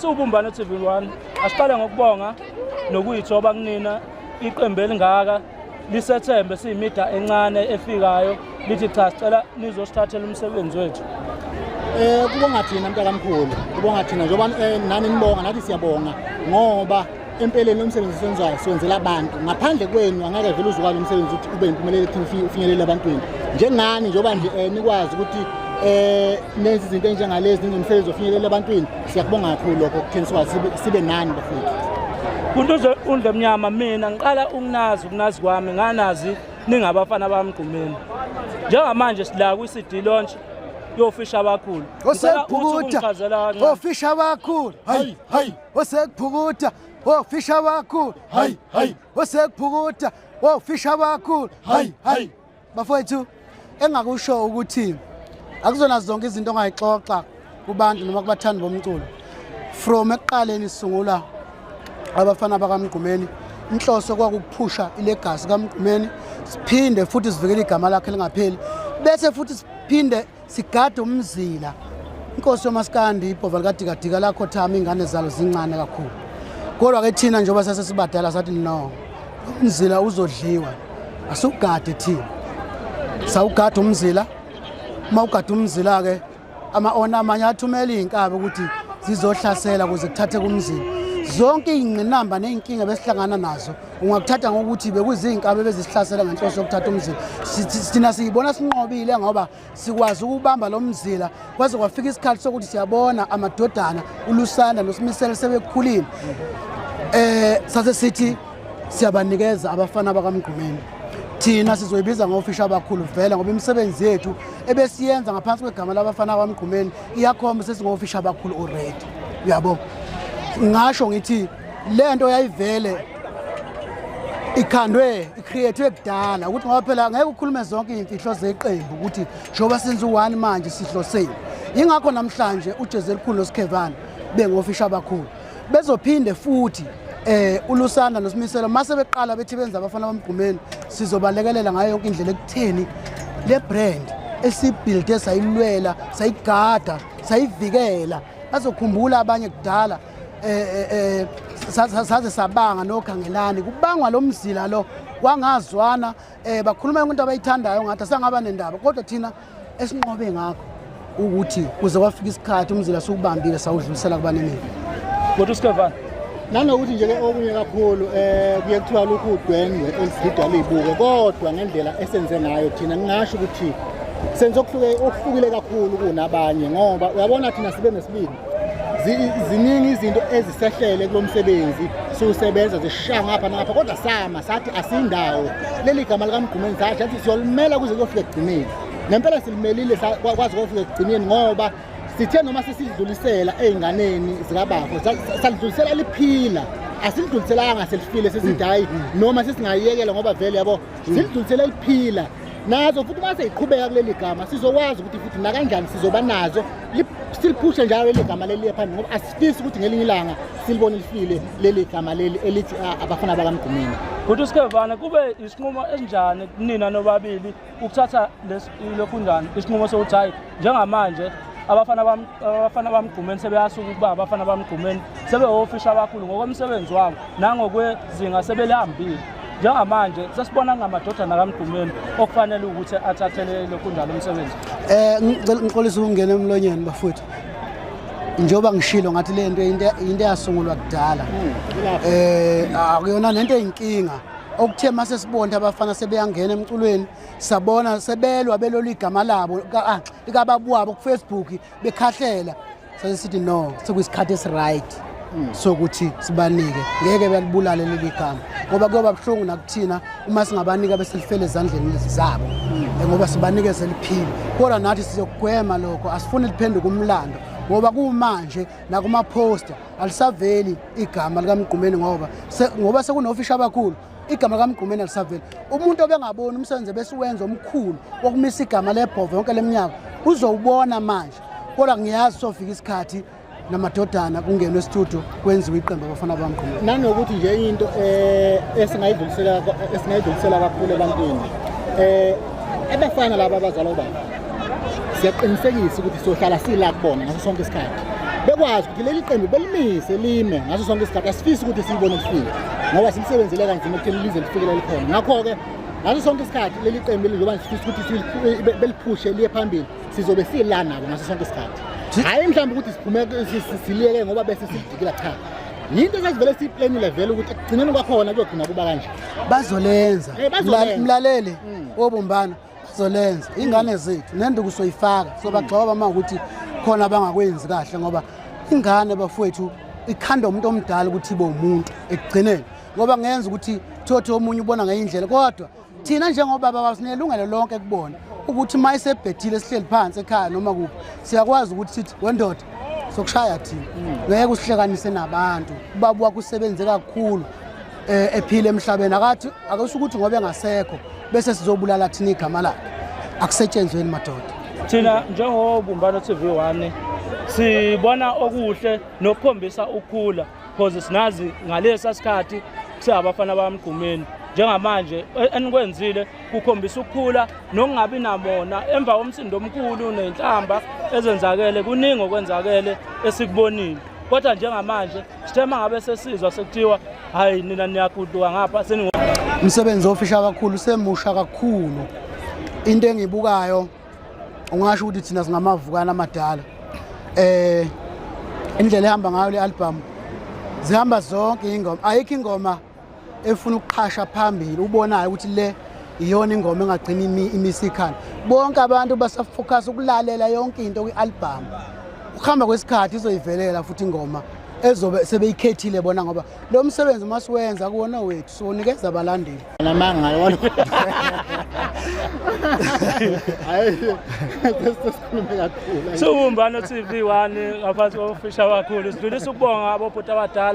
Siwubumbano TV1 asiqale ngokubonga nokuyithoba kunina iqembu elingaka lisethembe siyimida encane efikayo lithi cha sicela nizosithathela umsebenzi wethu. Kubonga thina mntakamkhulu, kubonga thina njengoba nani nibonga nathi siyabonga ngoba empeleni lo msebenzi esiwenzayo siwenzela abantu. Ngaphandle kwenu angeke vele uzukwazi umsebenzi ukuthi ube impumelelo ekutheni ufinyelele ebantwini. Njengani njengoba nje nikwazi ukuthi nenze izinto enjengalezi nenze umsebenzi ofinyelela ebantwini, siyakubonga kakhulu lokho kutheni sikwazi sibe nani bafethu. Kuntuze undle mnyama mina ngiqala ukunazi kwami nganazi ningabafana bamgqumeni. Njengamanje sila kwi-CD launch yofisha abakhulu. Osekuphukutha ofisha abakhulu hayi hayi osekuphukutha ofisha abakhulu hayi hayi osekuphukutha ofisha abakhulu hayi hayi. Bafowethu, engakusho ukuthi akuzona zonke izinto ongayixoxa kubantu noma kubathandi bomculo. From ekuqaleni sisungula abafana bakaMgqumeni, inhloso kwakukuphusha ilegacy kaMgqumeni, siphinde futhi sivikele igama lakhe lingapheli, bese futhi siphinde sigade umzila. Inkosi yomaskandi ibhova likadikadika lakhothama ingane zalo zincane kakhulu, kodwa ke thina njengoba sasesibadala sathi no, umzila uzodliwa, asiwugade thina. Sawugada umzila. Uma ugada umzila ke ama-ona amanye athumela iy'nkabi ukuthi zizohlasela ukuze kuthathe kumzila. Zonke iy'ngqinamba ney'nkinga besihlangana nazo ungakuthatha ngokuthi bekuziy'nkabi ebezisihlasela ngenhloso yokuthatha umzila. Thina siyibona sinqobile ngoba sikwazi ukubamba lo mzila kwaze kwafika isikhathi sokuthi siyabona amadodana uLusanda noSimisele sebekhulile. Sase sithi siyabanikeza abafana bakaMgqumeni. Thina sizoyibiza ngofisha abakhulu vele ngoba imisebenzi yethu ebesiyenza ngaphansi kwegama labafana bakaMgqumeni iyakhomba sesingofisha abakhulu already. Uyabo? Ngasho ngithi lento yayivele ikhandwe icreate kudala ukuthi ngoba phela ngeke ukhulume zonke iy'mfihlo zeqembu ukuthi njengoba senza u-one manje sihloseni. Yingakho namhlanje uJezi elikhulu noSikhevane bengofisha abakhulu. Bezophinde futhi uLusanda noSimiselo mase beqala bethi benza abafana bamgqumeni, sizobalekelela ngayo yonke indlela ekutheni le brand esibuilde sayilwela sayigada sayivikela. Bazokhumbula abanye kudala saze sabanga nokhangelani kubangwa lo mzila lo kwangazwana, bakhuluma yonke into abayithandayo ngathi asangaba nendaba, kodwa thina esinqobe ngakho ukuthi kuze kwafika isikhathi umzila siwubambile sawudlulisela kubanini. Kodwa uSikhevane nanokuthi nje ke okunye kakhulu kuye kuthiwa lokhu udwendwe oluzidwa libuke, kodwa ngendlela esenze ngayo thina ngingasho ukuthi senze okuhlukile kakhulu kunabanye, ngoba uyabona thina sibe nesibindi. Ziningi izinto ezisehlele kulo msebenzi siwusebenza zishaya ngapha nangapha, kodwa sama sathi asindawo leli gama likaMgqumeni, sathi siyolimela kuze kuyofika ekugcineni. Ngempela silimelile kwaze kuyofika ekugcineni, ngoba sithe noma sesidlulisela ey'nganeni zikabafo salidlulisela liphila, asilidluliselanga selifile sesithi hhayi noma sesingayiyekela ngoba vele yabo silidlulisele liphila. Nazo futhi uma seyiqhubeka kuleli gama sizokwazi ukuthi futhi nakanjani sizoba nazo siliphushe njalo leli gama leli phambili, ngoba asifisi ukuthi ngelinye ilanga silibone lifile leli gama leli elithi abafana bakaMgqumeni. Kodwa uSikhevane, kube isinqumo esinjani kunina nobabili ukuthatha lokhu njani isinqumo sokuthi hayi njengamanje abafana bamgqumeni sebeyasuka ukuba abafana bamgqumeni sebewofisha abakhulu ngokomsebenzi wabo nangokwezinga sebelihambile, njengamanje sesibona kungamadodana kaMgqumeni okufanele ukuthi athathele lokhu njalo umsebenzi? Ngixolisa ukungena emlonyeni bafowethu, njengoba ngishilo ngathi le nto into eyasungulwa kudala, akuyona nento eyinkinga. Okuthe mase sibona abafana sebeyangena emculweni, sabona sebelwa belolu igama labo likababu wabo ku-Facebook bekhahlela, sase sithi no, sekuyisikhathi esiright sokuthi sibanike, ngeke balibulale leli gama ngoba kuyoba buhlungu nakuthina uma singabanika bese lifele ezandleni zabo, ngoba sibanikeze liphile. Kodwa nathi sizokugwema lokho, asifuni liphenduke umlando, ngoba kumanje nakumaphosta alisaveli igama likaMgqumeni, ngoba sekunofisha abakhulu igama likaMgqumeni alisaveli. Umuntu obengaboni umsebenzi besiwenza omkhulu wokumisa igama lebhova yonke leminyaka uzowubona manje, kodwa ngiyazi sofika isikhathi namadodana kungenwe estudio kwenziwe iqembu abafana bamgqumeni. Nanokuthi nje into esingayidlulisela kakhulu ebantwini, abafana laba abazalwa ubaba, siyaqinisekisa ukuthi sohlala sila kubona ngaso sonke isikhathi. Bekwazi ukuthi leli qembu belimise lime ngaso sonke isikhathi. Asifisi ukuthi silibone lifika ngoba silisebenzele kanzima ekutheni lize lifike lelikhona. Ngakho-ke ngaso sonke isikhathi leli qembu leli njengoba sifisa ukuthi beliphushe liye phambili, sizobe sila nabo ngaso sonke isikhathi. Hhayi mhlawumbe ukuthi siphume siliyeke ngoba bese silidikila, cha. Yinto esasivele siyiplanile vele ukuthi ekugcineni kwakhona kuyogcina kuba kanje. Bazolenza. Bazolenza. Mlaleli wobumbano, bazolenza. Ingane zethu nenduku soyifaka, sobagxoba uma ukuthi khona abangakwenzi kahle, ngoba ingane bafowethu ikhanda umuntu omdala ukuthi ibe umuntu ekugcineni, ngoba ngenza ukuthi thothe omunye ubona ngenye indlela. Kodwa thina njengobaba sinelungelo lonke kubona ukuthi uma isebhedile sihleli phansi ekhaya noma kuphi, siyakwazi ukuthi sithi wendoda sokushaya thina, ngeke usihlekanise nabantu. Ubaba wakho usebenze kakhulu ephile emhlabeni, akathi akusho ukuthi ngoba engasekho bese sizobulala thina igama lakhe. Akusetshenzweni madoda. Thina njengobumbano TV1 sibona okuhle nokukhombisa ukukhula, because sinazi ngalesa sikhathi kusengabafana bamgqumeni. Njengamanje enikwenzile kukhombisa ukukhula nokungabi namona emva komsindo omkhulu nenhlamba ezenzakele. Kuningi okwenzakele esikubonile, kodwa njengamanje sithe uma ngabe sesizwa sekuthiwa hayi nina niyaguduka ngapha seningo. Umsebenzi ofisha kakhulu usemusha kakhulu. Into engibukayo, ungasho ukuthi thina singamavukana amadala. Indlela ehamba ngayo le album, zihamba zonke ingoma, ayikho ingoma efuna ukuqhasha phambili ubonayo ukuthi le iyona ingoma engagcina imisa ikhanda. Bonke abantu basafocus ukulalela yonke into kwi-album. Ukuhamba kwesikhathi izoyivelela futhi ingoma ezobe sebeyikhethile bona, ngoba lo msebenzi uma siwenza kuwona wethu, siwonikeza abalandeli. Namanga walo. Hayi, sesikhulume kakhulu. Siwubumbano TV1 ngaphansi kofisha kakhulu sidlulisa ukubonga abobhuti abadala.